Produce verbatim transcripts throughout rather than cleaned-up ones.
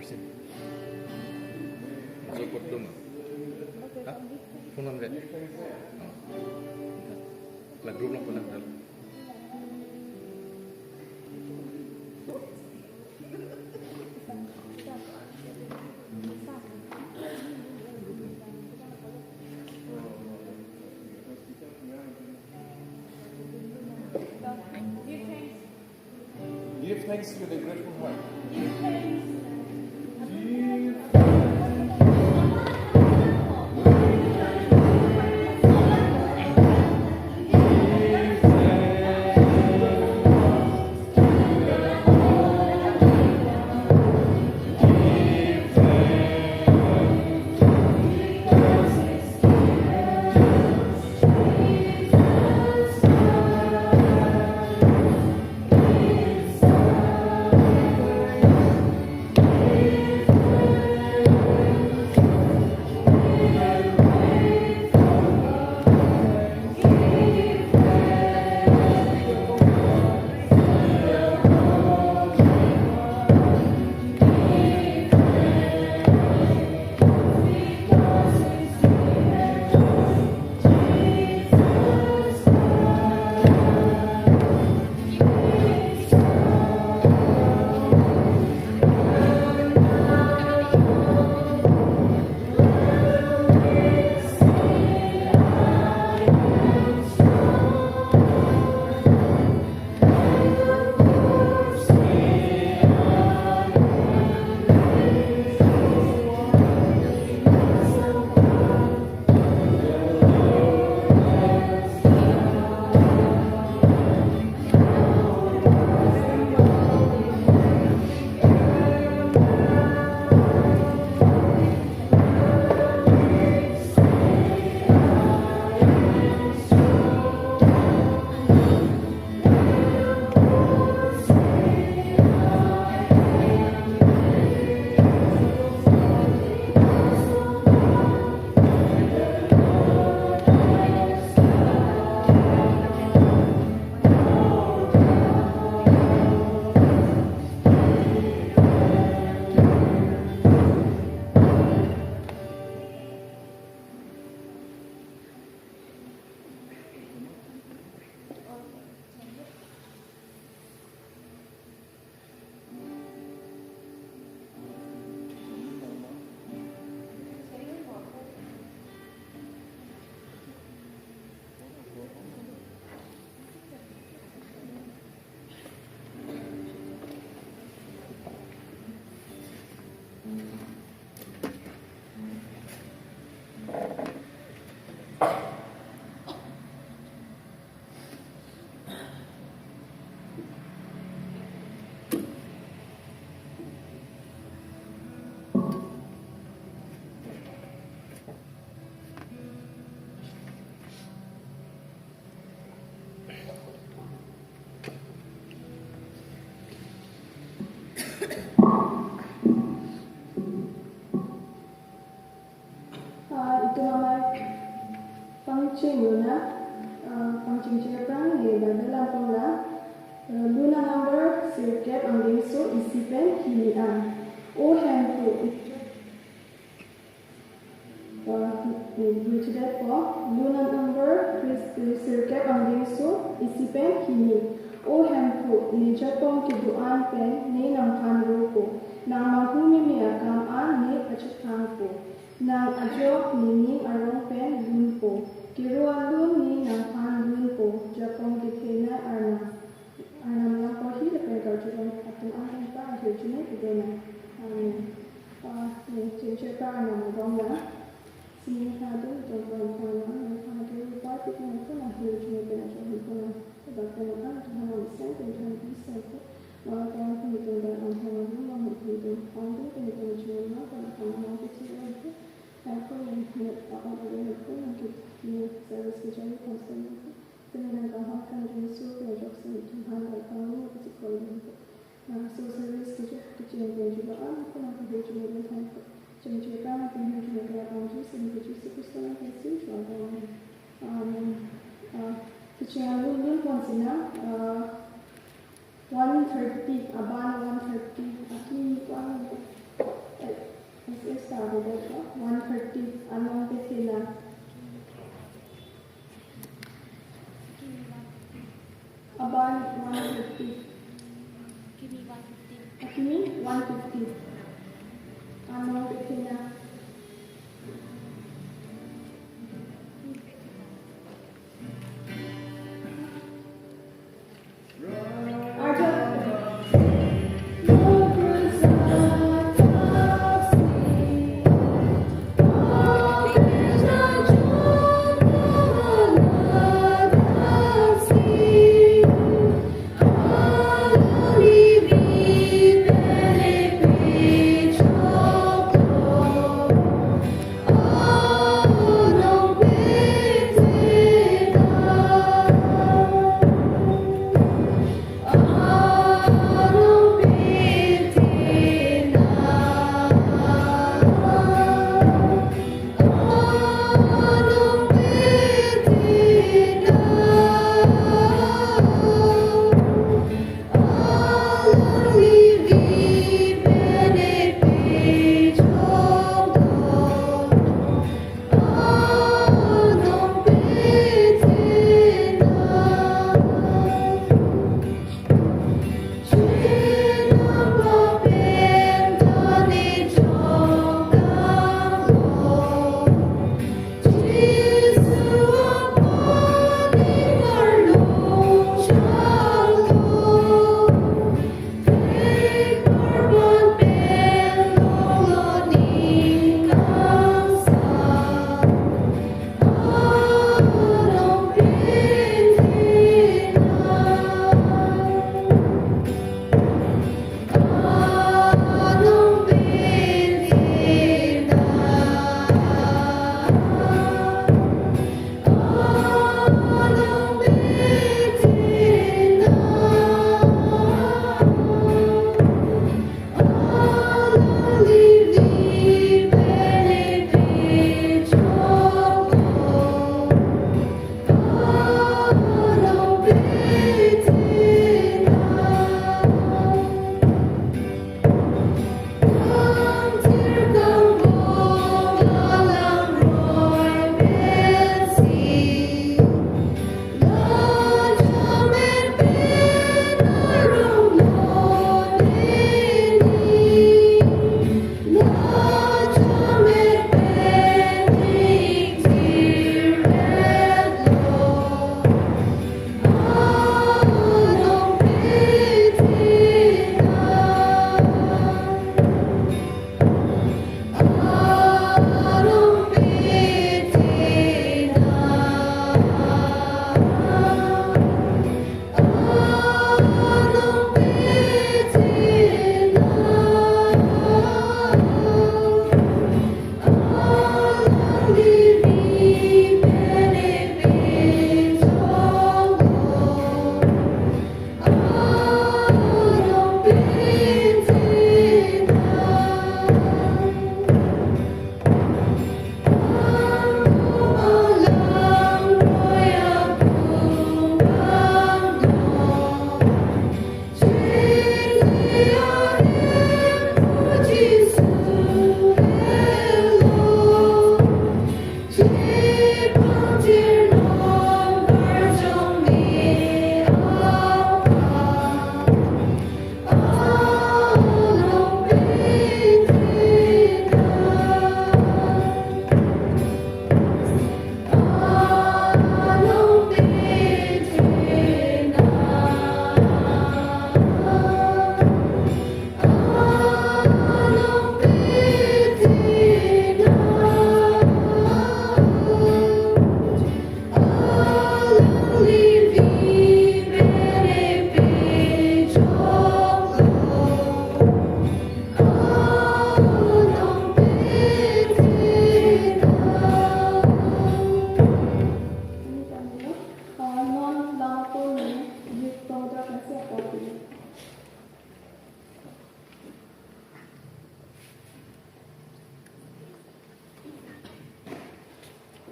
Arsi. Masuk kot dum. Hah? Phone on deh. Oh. La group along phone on deh. Give thanks with a grateful heart. Give thanks. Mamai pangcheng luna, ah, pangcheng cheng aphrang ne Bible along pon la, ah, lun anumber sirkep angdengso isi pen hini an. O Hemphu, ah, ne, ne, ne, lun anumber sirkep angdengso isi pen hini. O Hemphu, ne jakong kedo-an pen ne nangphan ropo. Nang manghumeme akam an ne pachethangpo. Nang ajok nening arong pen lunpo. Kero alun ne nangphan lunpo. Jakong kethenei Arnam. Arnam nangporhi lapen karjulong atum an nangpa ahirjume pidunang. Amen. Ah, ne, chengche pa Arnam arong la. Sini hadu jongkong panglang nangphan kero pa tipun aku nang hirjume pen ajok hipuna. Tebak pen an Tuhan nang iseng pen Tuhan iseng pen. Maka Tuhan pun hitung dan amhang abu mama hitung. Angkung pen hitung jumlah maka Tuhan nang kecil lagi. Tangkong yang hanya apa ada yang pun mungkin ini service kejari konstan itu. Sini nang kaham kan Yesus yang jok sini Tuhan dan kami yang kecil kau yang itu. Nang so service kejak kecil yang juga am aku nang kehil cuma dan tangkong. Cuma cerita nang kehil cuma kaya Tuhan Yesus yang kecil Yesus Kristus nang kecil cuma Tuhan. Amen. Ah, kecil yang lun lun pon sina, ah, one thirty, aban one thirty, akimi one, eh, S S ta abo dei, one thirty, anong pethena. Aban one thirty. Akimi one fifty. Anong pethena.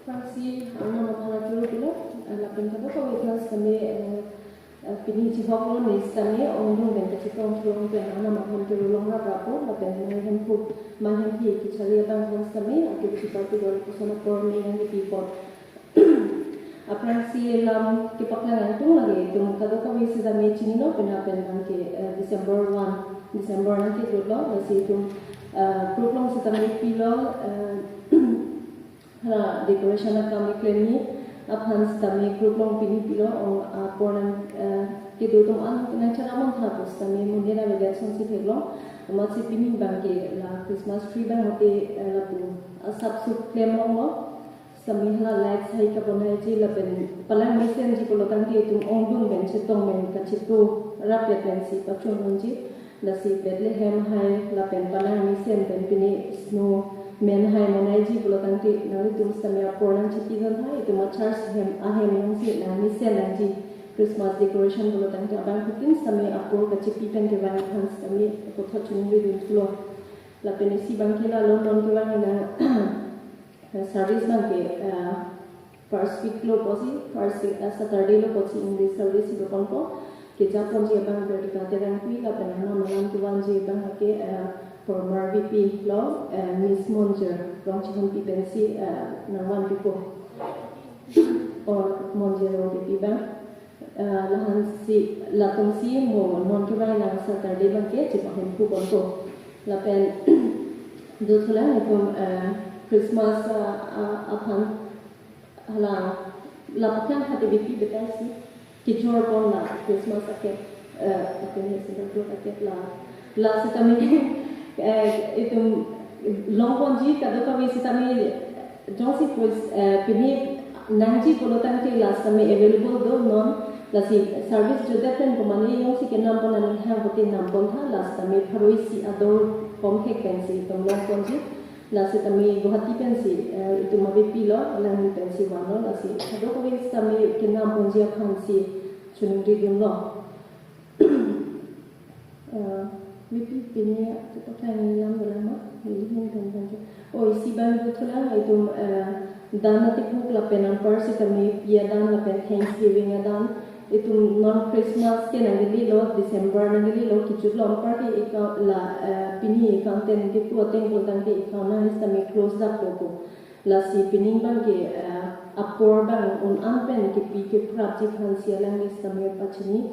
Aphrangsi Arnam aphan akero pilo, eh, lapen kadokave aphan sitame, eh, eh, pini chihoklo ne sitame ongdung pen kachetong thulong pen Arnam aphan kero longrap rapo, lapen Mai Hemphu, Mai Hemphi kechari abang aphan sitame akirti parti dol koson apor me nangkepi apot. Aphrangsi lam kepaklang angtung lage itum kadokave sitame chinilo, pena pen nangke, eh, December one, December nangkedotlo, lasi itum, eh, group along sitame pilo, eh, hala decoration akam keklemji aphan sitame group along pini pilo, ong apor nang, eh, kedo atum an nangchara mantha pu sitame monit avedet asonsi theklong, amatsi pini abangke la Christmas tree abang mate, eh, lapu asapso klem longlo. Sitame hala lights hai kabonaiji lapen palang mesenji pulo tangte itum ongdung pen chetong pen kacheto rapet pensi pachun unji. Lasi Bethlehem hai lapen palang mesen pen pini snowman hai bonaiji pulo tangte nanglitum sitame apor nangchepi dun hai, itum achurch hem ahem alongsi nangmesen nangji Christmas decoration pulo tangte abangphutin sitame apor kachepi pen kevang aphan sitame puthot choningri dun thulo. Lapen isi abangke lalo non kevang nang service abangke, eh, first week lo pusi, first, eh, Saturday lo pusi English service doponpo. Kejaponji abang Pradika Terangpi lapen Arnam alam kevanji abang ke, eh, former V P lo, eh, Miss Monjir Rongchehonpi pensi, eh, nangvanpipo. Or Monjir Rongpipi abang. Eh, lahansi, latumsi mo non kevang nang Saturday abangke chepahemphu ponpo. Lapen dothulang itum, eh, Christmas, eh, eh, aphan hala la paklang hati bipi betai si kejor pon la Christmas aket, eh, aket he Santa Claus aket la, la sitame, eh, itum longponji kadokave sitame jongsi pus, eh, pini nangji pulo tangte la sitame available do non, lasi service jodet pen komane jongsi kenam pon aning hang pute nam pontha, la sitame pharo isi ador komthek pensi itum longponji, la sitame Guwahati pensi, eh, itum avepilo, alang pensi vanlo, lasi kadokave sitame kenam ponji aphansi choningri dunlo. Eh, V P pini atu paklang lam dolang ma, nelihin pen pen. O isi abang dothulang itum, eh, dan atipuk lapen anpar sitame pi adan lapen Thanksgiving adan. Itum non Christmas ke nangkelilo, December nangkelilo, kechutlo anpar ke ika la, eh, pini accountant kepu ateng pulo tangte account nang sitame close dappo. Lasi pining abangke, eh, apor abang un-an pen kepi keprapji aphansi alangli sitame pachini,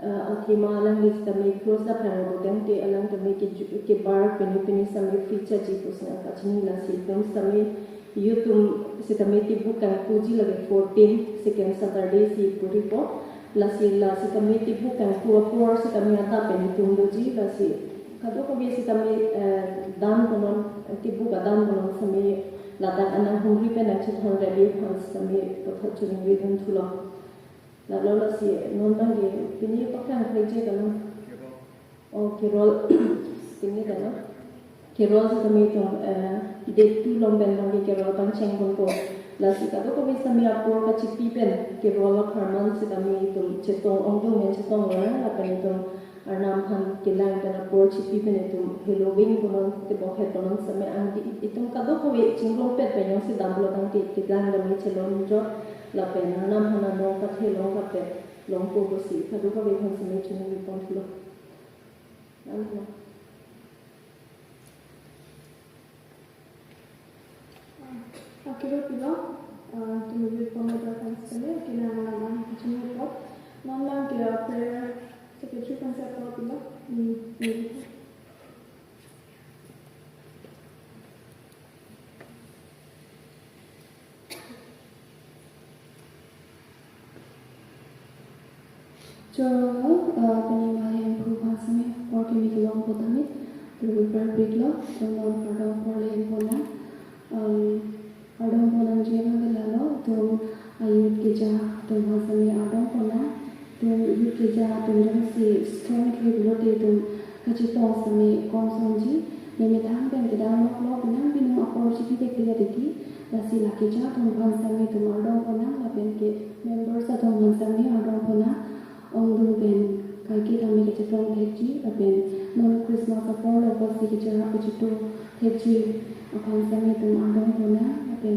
eh, athema alangli sitame close dap rang abang tangte alang tame ke ju-, kebar pini pini sitame free charge pusi nangpachini, lasi itum sitame youth atum sitame tibuk kangpuji lake fourteen, second Saturday si puripo. Lasi la sitame tibuk kangpu apor sitame adap pen itum doji, lasi kadokave sitame, eh, dan konon, tibuk adan konon sitame ladak anang humri pen nangchethon ready aphan sitame puthot choningri dun thulo. Lalo lasi non abangke pini paklang krekje kalang. O kerol, pini kalang. Kerol sitame itum, eh, date two along pen abangke kerol pangcheng ponpo. Lasi kadokave sitame apor kachepi pen kerol apharman sitame itum chetong ongdung pen chetong lo, lapen itum Arnam aphan kelang pen apor chepi pen itum heloving konon tebok het konon sitame angti itum kadokave chinglongpet pen jongsi dam pulo tangte kelang dam chelonjot lapen Arnam aphan anong pathe long kapet longpo pusi kadokave aphan sitame choningri pon thulo. Amen. Akiro pilo, ah, tumili pon ita kan sekali, kina nama kachingi pot. Non abangke prayer secretary kan siapa pilo? Hmm, hmm. Choro, ah, pini Mai Hemphu aphan sitame apor kimi kelong potami, lapu prayer break lo, choro non kardom apor le hemphu na, um, kardom ponangji abangke lalo, itum a-youth keja atum aphan sitame kardom pona, itum youth keja atum jongsi strength le pulote itum kachetong sitame komsonji, nemethang pen kedam lok lok nang binong apor chepi dek dek atiti, lasi la keja atum aphan sitame itum kardom pona, lapen ke members atum aphan sitame kardom pona, ongdung pen kaike tame kachetong thekji, lapen non Christmas apor lo pusi keja kacheto thekji aphan sitame itum kardom pona, lapen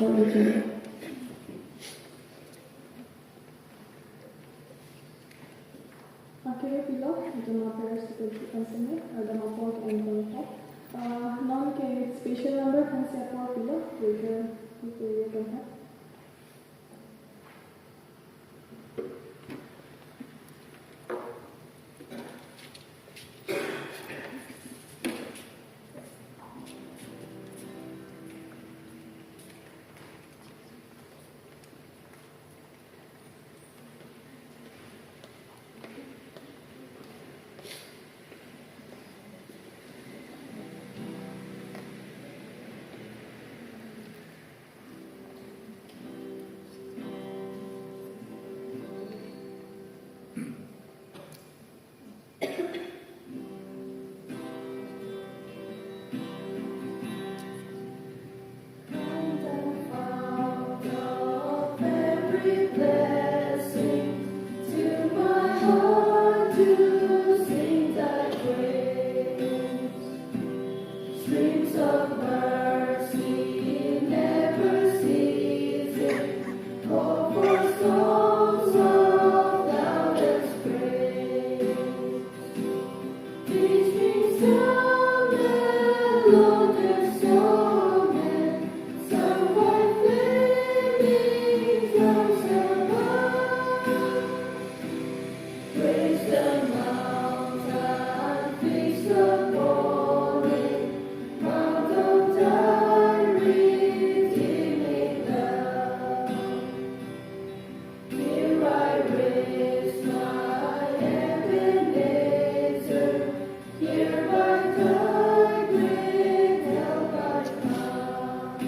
Akere pilo, itum apar secretary konsene, ardom apor ke-en tong thek. Ah, non ke special number aphansi apor pilo, Reverend Kukuye tong thek. Fount of every blessing, to my heart to sing thy praise. Streams of mercy never ceasing, call for songs of loudest praise. Teach me some melodious sonnet, sung by flaming tongues above. Praise the mountain, fix upon it, mount of thy redeeming love. Here I raise my Ebenezer, here by thy great help I come.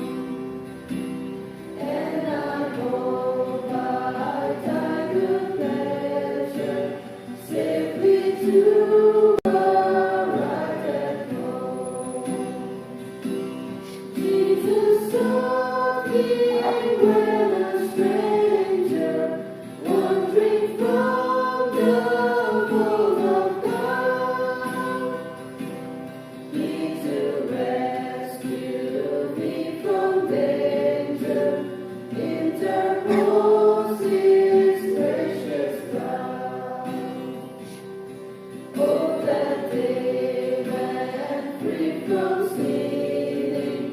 And I hope by thy good pleasure safely to arrive at home. Jesus, softly wake a stranger, wandering from the fold of God. He to rescue me from danger, interpose his precious blood. Oh, that day when free from sinning,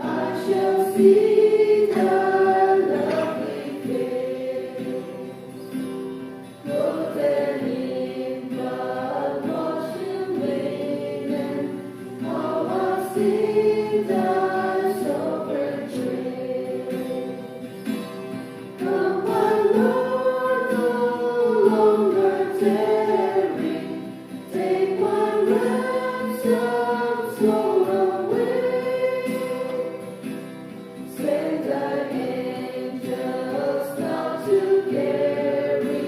I shall see thy lovely face. Clothed in blood washed in linen, how I sing thy sovereign praise. Come, my Lord, no longer tarry, take my ransom soul away. Send thy angels now to carry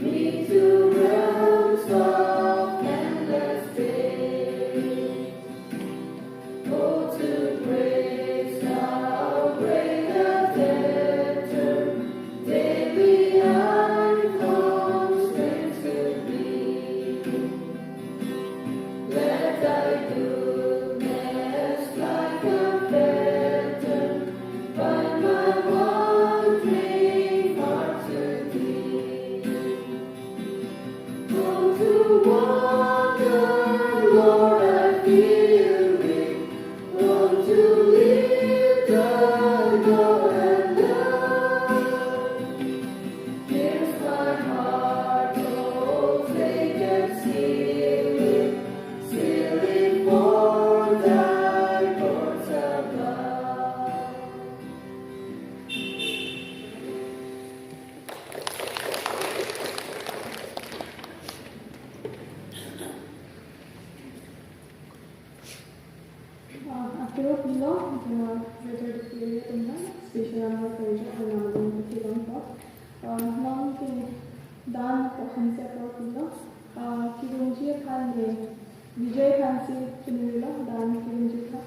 me to realms of endless day. Oh, to grace how great a debtor daily I constrain to be. Let thy goodness like a fetter bind my wandering heart to thee. Long to wander, Lord, I feel weak. Long to live, thy law and love. Pierce my heart, oh, take and seal it, seal it for thy courts above. Ah, akero pilo, itum apar secretary tong thek, special number kali ja, ang namadong kethilong po. Ah, non ke dan aphansi apor pilo, ah, kirungji aphan ke, Vijay aphansi chinilo, dan kirungji aphan.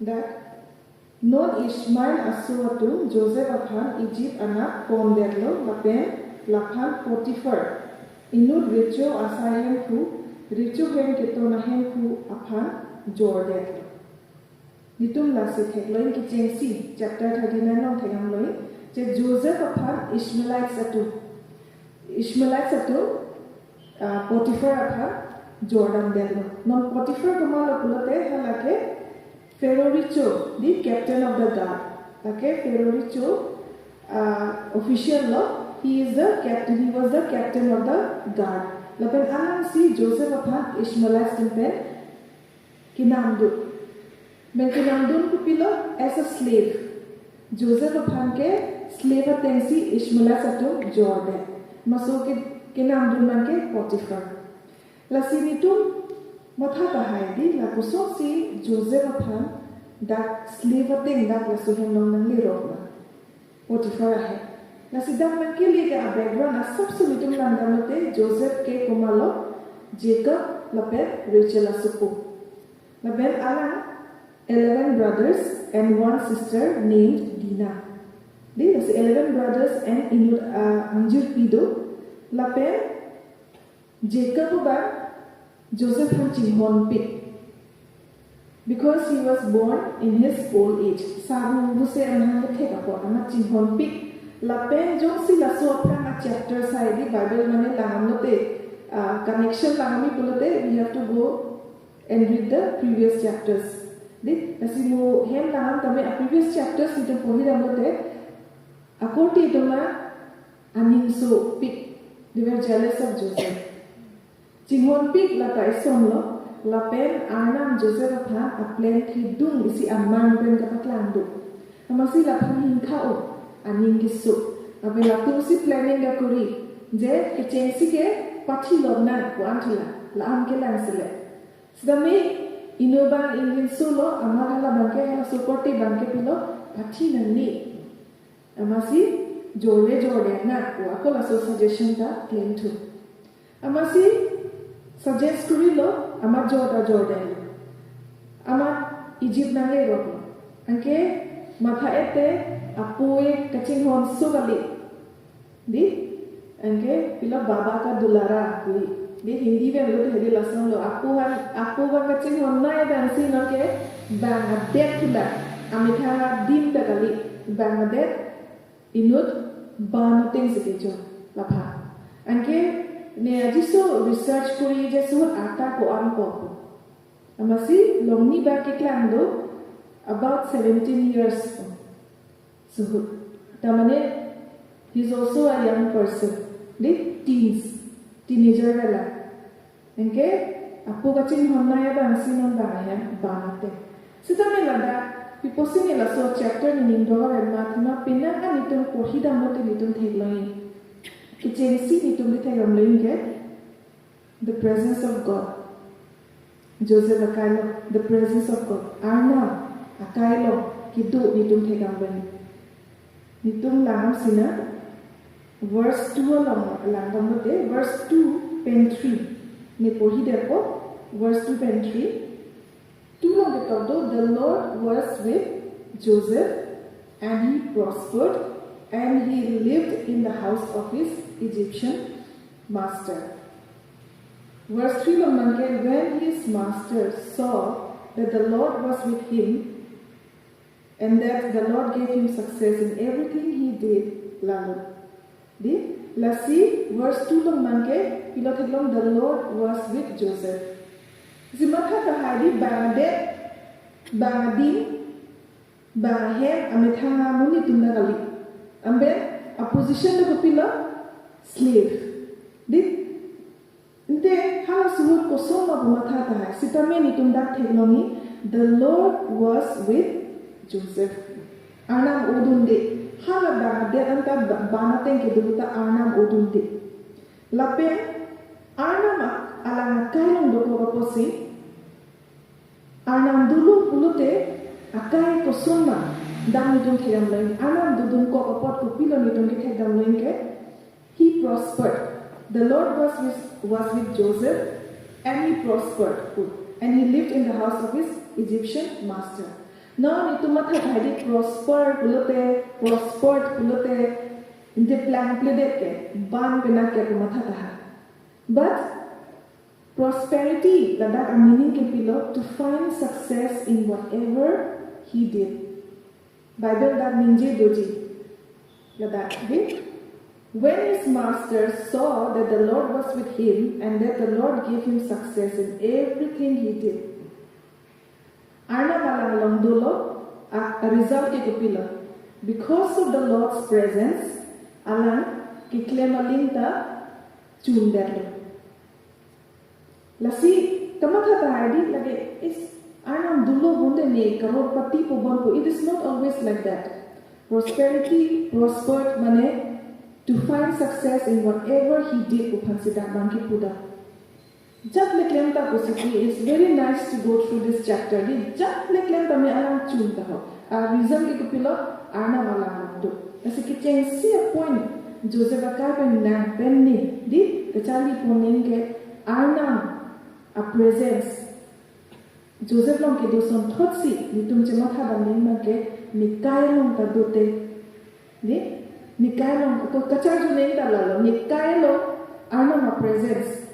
Dak, non Ishmael aso atum Joseph aphan Egypt anat pondetlo lapen laphan Potiphar, inut recho asai hemphu, recho hem keton ahemphu aphan jordetlo. Nelitum lasi theklong kechengsi, chapter thirty-nine along thekdamlo, je Joseph aphan Ishmaelites atum, Ishmaelites atum, ah, Potiphar aphan jordamdetlo. Non Potiphar komatlo pulote halake Pharaoh recho, the captain of the guard. Lake Pharaoh recho, ah, official lo, he is the captain, he was the captain of the guard. Lapen alangsi Joseph aphan Ishmaelites atum pen kenamdun. Pen kenamdun kopilo, as a slave. Joseph aphan ke slave atengsi Ishmaelites atum jordet. Maso ke kenamdun abang ke Potiphar. Lasi nelitum matha tahai dei, la kosonsi Joseph aphan dak slave ateng dak laso hem along nanglerok ma. Potiphar ahem. Lasi dak nangkele ke a-background asapso nelitum langdamlote Joseph ke komatlo, Jacob lapen Rachel asopo. Lapen alang eleven brothers and one sister named Dinah. Dei, lasi eleven brothers and inut, ah, angjirpi do. Lapen Jacob abang Joseph aphan chinghonpik. Because he was born in his old age. Saruru se amahang kethek apot, amat chinghonpik. Lapen jongsi laso aphrang a-chapter sai dei Bible mane langdamlote, ah, connection langdamji pulote, we have to go and read the previous chapters. Dei, lasi mo hem langdam tame a-previous chapters nelitum porhidamlote, akorte atum aning sopik. They were jealous of Joseph. Chinghonpik lata isonlo, lapen Arnam Joseph aphan a-plan thedung isi amang pen kapaklangdun. Amatsi laphan hingkha-o, aning keso. Lapen latumsi planning kakuri, je kechengsi ke pathilonang pu-an thila, la-an kelang sele. Sitame inut abang ingjinso lo, amat hala abang ke, halaso akorte abang ke pilo, pathi nangne. Amatsi jorle jordetnang pu ako laso suggestion ta klem thu. Amatsi suggest kurilo, amat jor ta jordetlo. Amat Egypt nangleroklo. Anke matha-et te apue kachinghonso kali. Dei, anke pilo baba ka dulara kali. Dei, Hindi pen lo hedi lasonlo, apu aphan, apu aphan kachinghonnei abangsi nonke bang adet pula, amethang adim ta kali, bang adet inut ban atengsi kejor laphan. Anke ne ajiso research kuri je suhut arta ko-an ko pu. Amatsi longni abang keklang do about seventeen years. Suhut. Tamane, he's also a young person. Dei, teens, teenager gala. Anke apu kachinghonnei abangsi non bang ahem ban ateng. Sitame ladak, pi apotsi ne laso chapter ne ning dover ma thema penang an nelitum porhidamlote nelitum theklongji. Kechengsi nelitum dei theklongji ke, the presence of God. Joseph akai along, the presence of God. Arnam akai along kedo nelitum thekdam pen. Nelitum langdam sinang, verse two along langdamlote, verse two pen three. Ne porhidetpo, verse two pen three. Two along ketok do, "The Lord was with Joseph, and he prospered, and he lived in the house of his Egyptian master." Verse three along abang ke, "When his master saw that the Lord was with him, and that the Lord gave him success in everything he did," lalo. Dei, lasi verse two along abang ke, pilo theklong, "The Lord was with Joseph." Lasi matha tahai dei, bang adet, bang adim, bang ahem, amethang amonit atum ta kali. Anpen a-position ta kopilo, slave. Dei, ante hala suhut koson ma pu matha tahai. Sitame nelitum dak theklongji, "The Lord was with Joseph." Arnam odunde. Hala bang adet anta ba-, ban ateng kedo ta Arnam odunde. Lapen Arnam a-, alang akai along dokok apotsi, Arnam dolo pulote akai koson ma, dak nelitum thekdamlo. Arnam dodunkok apot kopilo nelitum kethekdamlo ke, "He prospered. The Lord was with, was with Joseph, and he prospered, and he lived in the house of his Egyptian master." Non itum matha tahai di prosper pulote, prospered pulote, inte plangpledet ke, ban penak ke itum matha tahai. But prosperity, ladak a meaning ke pilo, to find success in whatever he did. Bible dak ningje doji. Ladak di, when his master saw that the Lord was with him and that the Lord gave him success in everything he did. Arnam alang along dolo, a, a result ke kopilo. Because of the Lord's presence, alang keklem aling ta chundetlo. Lasi, kamatha tahai di lake, is, Arnam dolo bonte ne crorepati pu bompo. It is not always like that. Prosperity, prospered mane, to find success in whatever he did pu aphansi dak abang kipu dam. Jat le klem ta pusi ki, it's very nice to go through this chapter. Di jat le klem tame alang chun ta ho. A reason ke kopilo, Arnam alang along do. Lasi kechengsi a point Joseph akai pen nang pen ni, di kacharli pon ning ke Arnam a presence Joseph along kedo asonthotsi, netum chematha dam ning abang ke, nekai along ta dote. Di, nekai along, ako kacharju ning ta lalo, nekai along Arnam a presence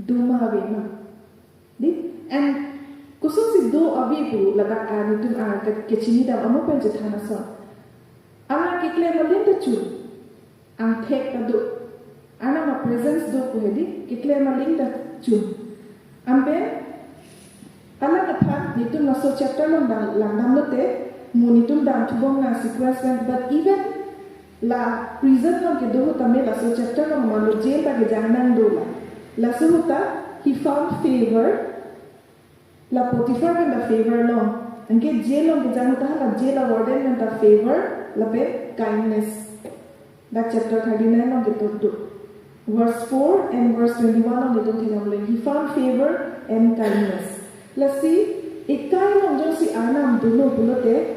do ma ave ma. Di, and kosonsi do ave pu ladak a netum a ke, kechini dam amo pen chethan ason. Alang keklem aling ta chun, angthek ta do. Arnam a presence do pu hedi, keklem aling ta chun. Anpen, alang aphan, netum laso chapter along dam, lang damlote, mo netum dam thubom na sequence pen, but even la prison along kedo ahut tame laso chapter along malo jail ta kejang nang do la. Laso ahut ta, he found favor, la Potiphar pen ta favor long. Anke jail along kejang ahut ta la jail a warden pen ta favor, lapen kindness. Dak chapter thirty-nine along ketok do. Verse four and verse twenty-one along netum theklong le. He found favor and kindness. Lasi, ekai along jongsi Arnam dolo pulote,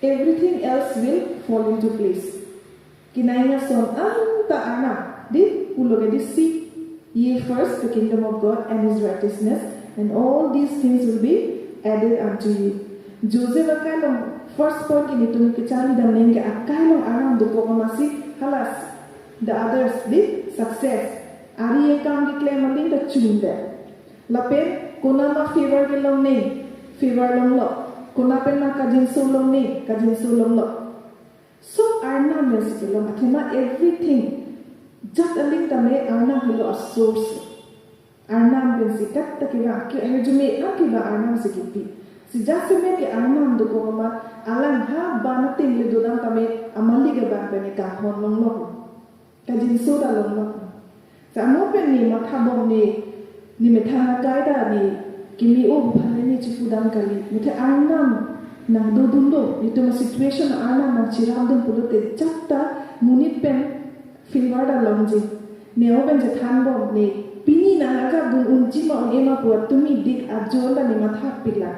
everything else will fall into place. Kenai ason anta Arnam, di, pulo ke di, seek ye first the kingdom of God and his righteousness, and all these things will be added unto you. Joseph akai along first point ke netum kecharli dam ning ke akai along Arnam dokok amatsi halas, the others, di, success. Ari akam keklem aling ta chundet. Lapen konat ma favor kelong ning, favor longlo. Konat pen ma kajinso long ning, kajinso longlo. So Arnam pensi kelong, athema everything. Jat aling tame Arnam helo a source. Arnam pensi katta kevang, ke arjume an kevang Arnam si kipi. Si jasemet ke Arnam dokok amat, alang ha ban ating le dodam tame amalik abang pen ne kanghon longlo. Kajinso ta longlo. Sa amo pen ne matha bom ne, ne methang akai ta ne kimi o aphan ne chipu dam kali. Muthe Arnam nangdodun do, netum a situation Arnam nangcherapdun pulote jat ta monit pen favor ta longji. Ne o pen chethan bom ne, pini nang ajak dun unji ma un-e ma pu atumi dik ajo ta ne matha pik la.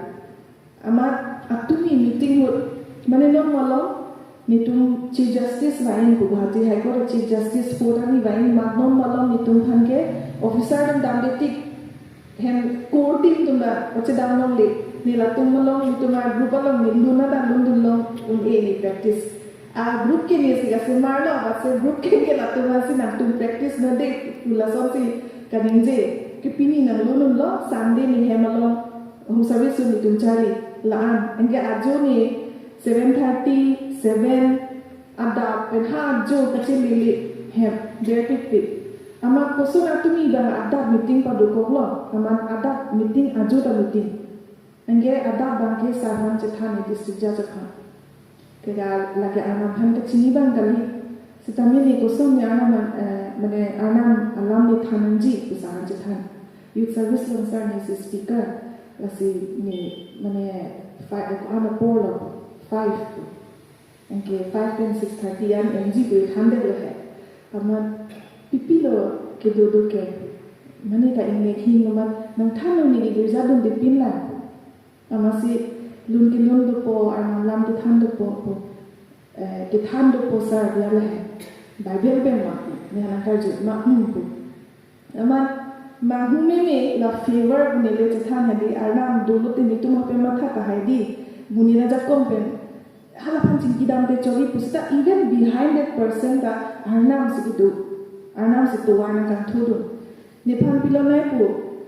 Amat atumi meeting ahut, mane non malom, netum Chief Justice va-in pu, Guwahati High Court Chief Justice pu ta ne va-in, amat non malom netum aphan ke officer atum damde tik hem core team atum ta pachedam longle, ne latum malom netum a group along ne lun ta lundun long un-e ne practice. A group ke ne si kasemar lo, amatsi group ke ke latum ansi nangtum practice nang de, pu lasonsi kaningje. Ke pini nanglun unlo, Sunday ne hem along home service netum charli, la-an. Anke ajo ne seven thirty, seven, adap pen ha ajo kachelele hem, berpikpik. Amat koson atumi abang adap meeting padokoklo, amat adap meeting ajo ta meeting. Anke adap abang ke sir aphan chethan, district judge aphan. Ke ga lake Arnam aphan kachini abang kali. Sitame ne koson ne Arnam, eh, mane Arnam alam ne than nangji pu sir aphan chethan. Youth service along sir ne si speaker. Lasi ne mane five, ano four lo, five. Anke five pen six thirty an M G pu thandetlo he. Amat pipilo kedo do ke. Mane ta ingnek hing amat nangthan lo ne ke girja dunde pin la. Amatsi lun kelun dopo, Arnam alam kethan dopo pu, eh, kethan dopo sir dia le he. Bible pen ma, ne nangkarju ma, hmm, pu. Amat manghu meme la favor pu ne le chethan hedi, Arnam dolo te netum ape matha tahai di. Monit ajakong pen hala aphan chingkidam te chori pu seta, even behind that person ta Arnam si kedo. Arnam si tovar nangkangthudun. Nephan pilonai pu,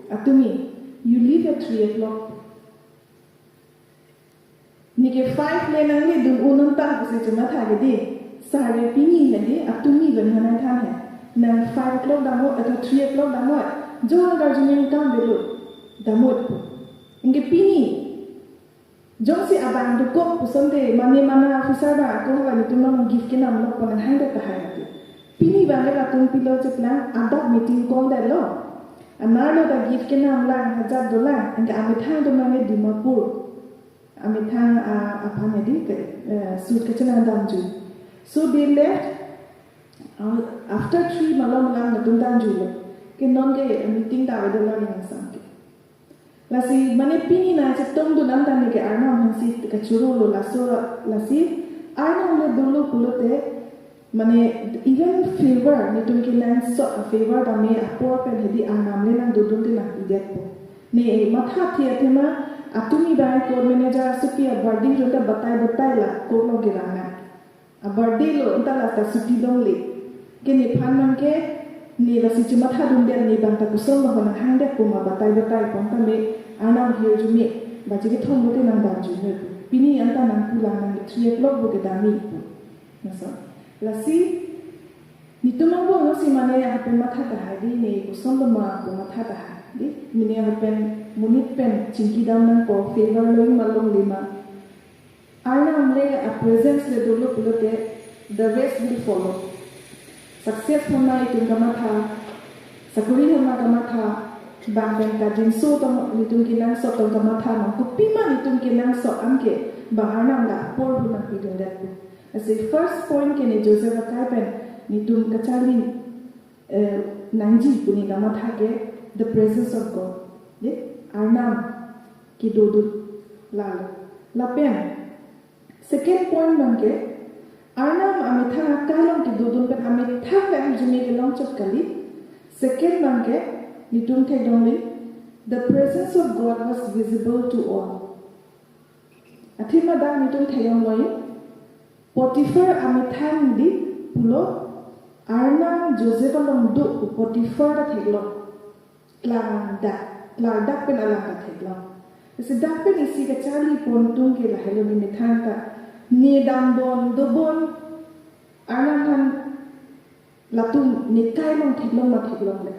atumi, you leave at three o'clock. Neke five le nangledun un-un ta pusi chematha ke dei. Sar ke pini he dei, atumi pen hanai than he. Nang five o'clock damnon, atau three o'clock damnon. Jong karjuning kam belo. Damnon pu. Anke pini. Jongsi abang dokok puson te, mane mana officer ba ako hala netum nang gift kenamlok pu nanghang det tahai ati. Pini abang ke latum pilo cheplang adap meeting call detlo. Anerlo ta gift kenamlang, ajat dolang, anke amethang atum nang ke Dimapur. Amethang, ah, aphan ya dei ke, eh, suit kachenam damjui. So they left, ah, after three malom lang latum damjuilo. Ke non ke meeting ta avedolang yang sam ke. Lasi mane pini nangchetongdun anta neke Arnam aphansi kachorolo, laso lasi Arnam le dolo pulote, mane even favor, netum kenangsot a-favor tame apor pen he dei Arnam le nangdodun te nangpidetpo. Ne mathathe athema, atumi abang court manager asopi a-birthday ahut ta batai batai la court along kerang nang. A-birthday lo, anta la ta suti longle. Ke nephan nang ke, ne lasi chemathadun det, ne abang ta koson lo nanghang detpo ma batai batai pon tame, Arnam ahirjume, baji kethom lote nangdamjui ne pu. Pini anta nangpulang nang three o'clock bo kedam-i pu. Laso. Lasi, netum angbong si mane ahapen matha tahai dei, ne koson lo ma pu matha tahai dei. Mane ahapen monit pen chingkidam nangpo, favor lo-i ma longle ma. Arnam le a-presence le dolo pulote, the rest will follow. Success aphan ma itum kamatha, sakori aphan ma kamatha, bang pen kajinso tong itum kenangsot tong kamatha ma, kopima itum kenangsot anke bang Arnam la apor ahut nangpidun detpo. Lasi first point ke ne Joseph akai pen netum kacharli, eh, nangji pu ne kamatha ke the presence of God. Dei, Arnam kedodun lalo. Lapen, second point abang ke, Arnam amethang akai along kedodun pen amethang le ahirjume kelong chot kali. Second abang ke, netum theklongle, the presence of God was visible to all. Athema dak netum theklongloi, Potiphar amethang dei pulo, Arnam Joseph along do pu Potiphar ta theklong. Klardak, klardak pen alang ta theklong. Lasi dak pen isi kacharli pon atum ke lahelo, ne methang ta, ne dambom dobom, Arnam aphan latum ne akai along theklong ma theklongle.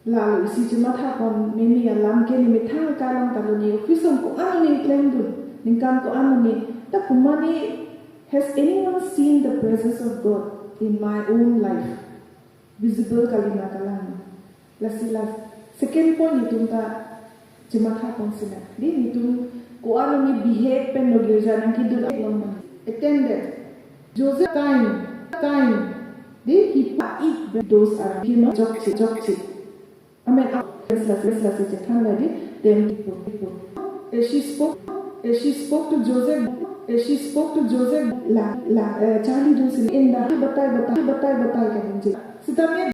Lalo isi chematha pon meme alam ke, ne methang akai along ta lo, ne office along ko-an ne klemdun, ningkan ko-an ne, ta komat ne, has anyone seen the presence of God in my own life? Visible kali ma kalang. Lasi la second point netum ta chematha pon sina. Dei, netum ko-an ne behave pen lo girja nangkedun along ma. Attended. Joseph kind, kind. Dei, he pa ik those are him jokchi, jokchi. Amen. Ah, yes, lasi, yes, lasi chethan la dei, then people, people. As she spoke, as she spoke to Joseph, as she spoke to Joseph, la, la, eh, charlidun si, in the, batai, batai, batai, batai, kan je. Sitame